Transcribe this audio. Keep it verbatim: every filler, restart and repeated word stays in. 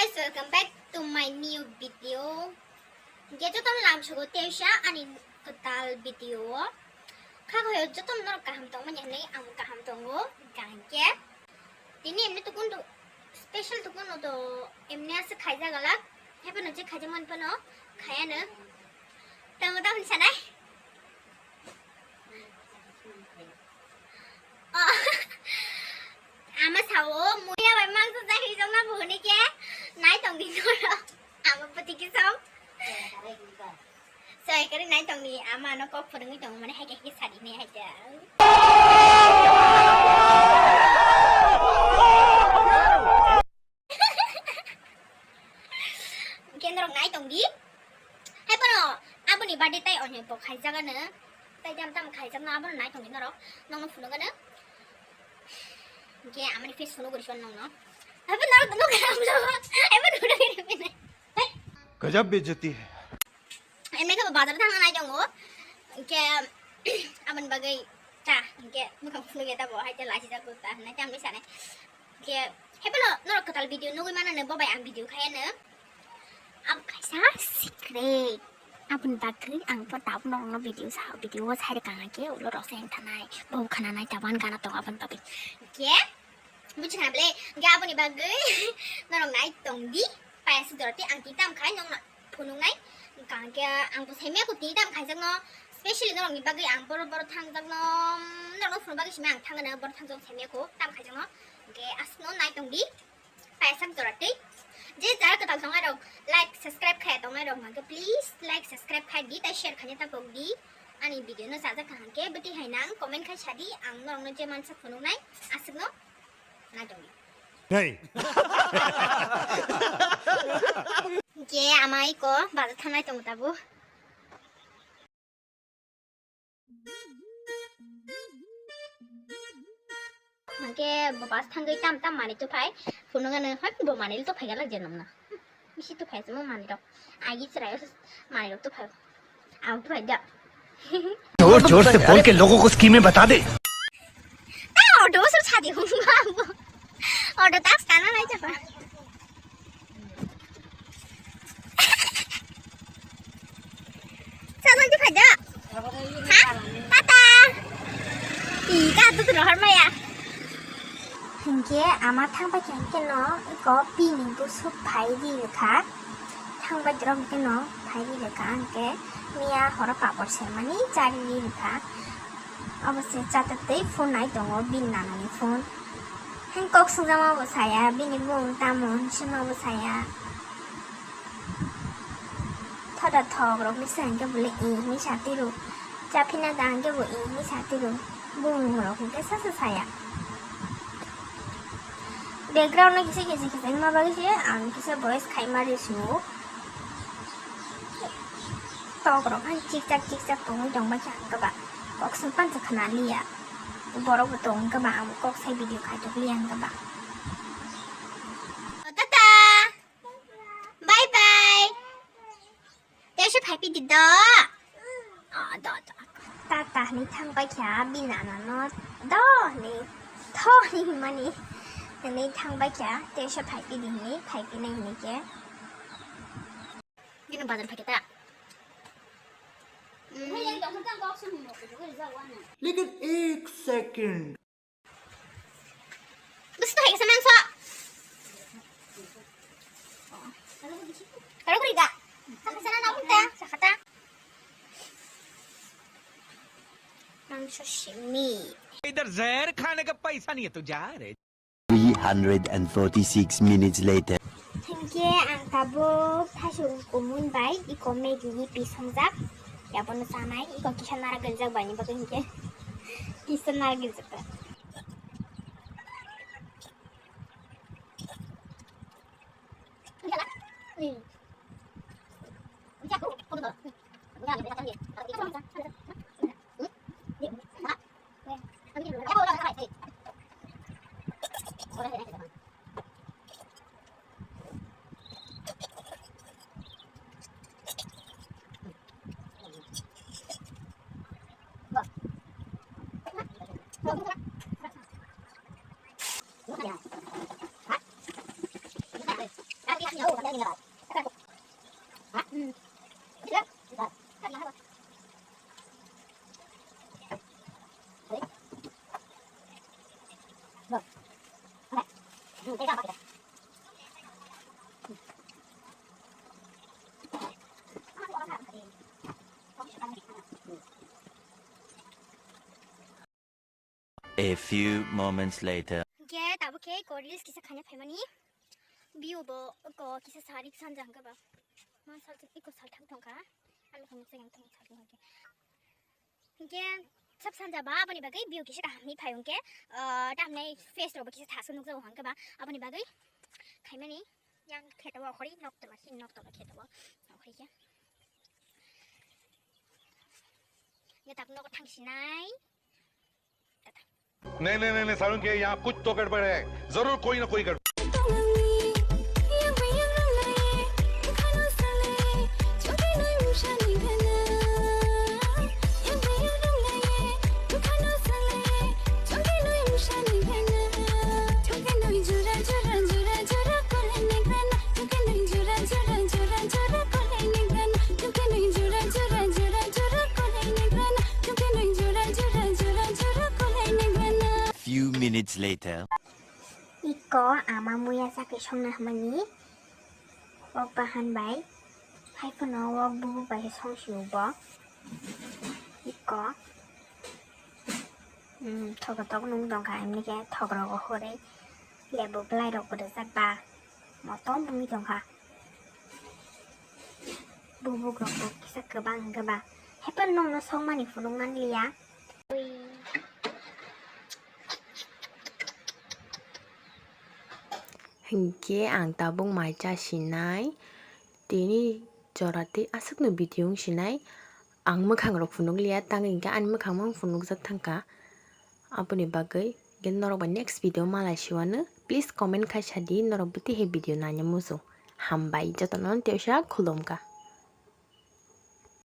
Guys, welcome back to my new video. Ge jotono lamsogo teisa ani kwtal video o. Kha khoyo jotono norok kaham tongmani hinwi ang kaham tongo. Hingkha hingkhe tini emni tukun tu special tukun no to emni ase khaijak alak. Haiphano je khaijakmani phano khayano. Tamo tamo sanai. Oh. Ama sao muya bai mangsa jai hijong na buhuni ke nai tong di noro. Ama pati ki song. Sai kari nai tong di ama no kok phurungwi tong mane hai ke hai sadi ne hai ta. Hingke norok nai tong di. Hai bono aboni birthday tai onyo bo khaijak ano. Tai jam tam khaijak no abono nai tong di norok. Nokno phunuk ano. Hingke amoni face phunuk gori son nokno. Hai bono norok nuk ham lo. Hai bono nuk gori pene. Hai. गजब बेइज्जती है। Emni khe bo bazar thangna nai tongo. Hingke aboni bagwi ta hingke mukhang phunuk ya ta bo hai te lachi jak ta hinai te amni sane. Hingke haiphano norok kwtal video nugwi manano bo bai ang video khayano. Abo kaisa secret. Aboni bagwi ang bo tabuk norokno video sa video o sai rwkha hingke ulo rok se wngthanai bo khananai tabuk ani gana tongo aboni bagwi. Hingke Buji khana bele, hingke aboni bagwi norok nai tong di, payasuk jora tei ang tini tam khai nokno phunuknai, hingka hingke ang bo saimaya kho tini tam khaijakno, specially norokni bagwi ang boro boro thangjakno, norokno phunuk bagwi simi ang thangano, boro thangjakno saimaya kho tam khaijakno, hingke aswkno nai tong di, payasak jora tei je jara kwtal tongnai rok, like, subscribe khaiya tongnai rok hingke please like, subscribe khai di, tei share khaina ta pok di, ani video no chajak kha hingke bwtwi hai nang comment khai sadi, ang norokno je mansa phunuknai, aswkno. Nai tongdi. Hey. Hingke amai ko bazar thangnai tongo tabuk. Hingke bo bazar thangwi tam tam manwi tuphai. Phunukgano hoi bo manwi tuphai gala je nokna. Bisi tuphai se mo manwi rok. Agi chwrai o se manwi rok tuphai. Ang tuphai da. जोर जोर से बोल के लोगों को स्कीमें बता दे। Ta auto sir sadi hung ba bo. Auto tax kana nai jaba. Sajan di phaida. Ha? Tata. Ih, ka tu tu rohor maya. Hingke ama thangpai khe hingke no iko bini busuk phai ri rwkha. Thangbai rok hingke no phai ri rwkha hingke miya horo papor semani chari ri rwkha. Obo se chata tei phone nai tongo bini nanani phone. Hing kok swngjama bo saya bini bumung tamo hing sima bo saya. Thoda thok rok ni sa hingke bole ih hinui sa tiro. Chaphina da hingke bo ih hinui sa tiro. Bumung rok hingke sa sa saya. Background no kisa kisa kisa wngma bagwi se ang kisa voice khai ma rw sio. Tok rok hai chikchak chikchak tongwi tongbai kha ang khe ba kok sung pansa khna liya. Borok bo tong khe ba ang kok sai video khai tok liya ang khe ba. Tata. Bye bye. Tei se phai pidi do. Ah, do, do. Tata hinui thang pai kha bini nana no do hinui tho hinui himani hinui thang pai kha tei se phai pidi hinui phai pinai hinui khe. Bini bazar phai khe ta. लेकिन एक second. Gusto hai ka sa mangso. Karo kuri ga. Sa ka sana na punta, sa kata. Mangso simi. इधर जहर खाने का पैसा नहीं है, तू जा रे। Three hundred and forty-six minutes later. Hingke ang tabuk thaisu kumun bai iko Maggie ni pisongjak. Yabono chanai iko kisa nara giljak bai ni bagwi hingke kisa nara giljak ta. A few moments later. Hingke tabuk khe ko reels kisa khaina phaimani. View bo ko kisa sari sanja hingke ba. Ma sal iko sal thang thang kha. Ano kami sayang thang sal thang kha. Hingke sab sanja ba aboni bagwi view kisa kaham ni phai hingke, ah, tamni face rok bo kisa thaso nukjago hingke ba. Aboni bagwi khaimani yang khe tawo khori nok tola hin nok tola khe tawo. Khori khe. Nge tabuk nogo thang sinai. Tata. नहीं, नहीं, नहीं, नहीं, सारुण के यहाँ कुछ तो गड़बड़ है, जरूर कोई ना कोई गड़बड़। Few minutes later. Iko ama muya sakhe songna hamani. Wok bahan bai. Hai phano wok bubu bai song si ubo. Iko. Hmm, thogo tok nung tongkha, emni khe thok rogo hore. Lebu belai rok bo rijak ba. Motom wngwi tongkha. Bubuk rok bo kisa kwbang hwnkhe ba. Hai phano nungno songmani phunuk man liya. Hinkhe ang tabuk mai cha sinai, tini jora tei aswkno video wng sinai, ang mwkhang rok phunuk liya, tang hinkhe ani mwkhang mang phunukjak thangkha, aboni bagwi hinkhe norok bai next video malai siwano, please comment khai sadi norok bwtwi hai video nanya muchung, hambai jotono teisa khulumkha.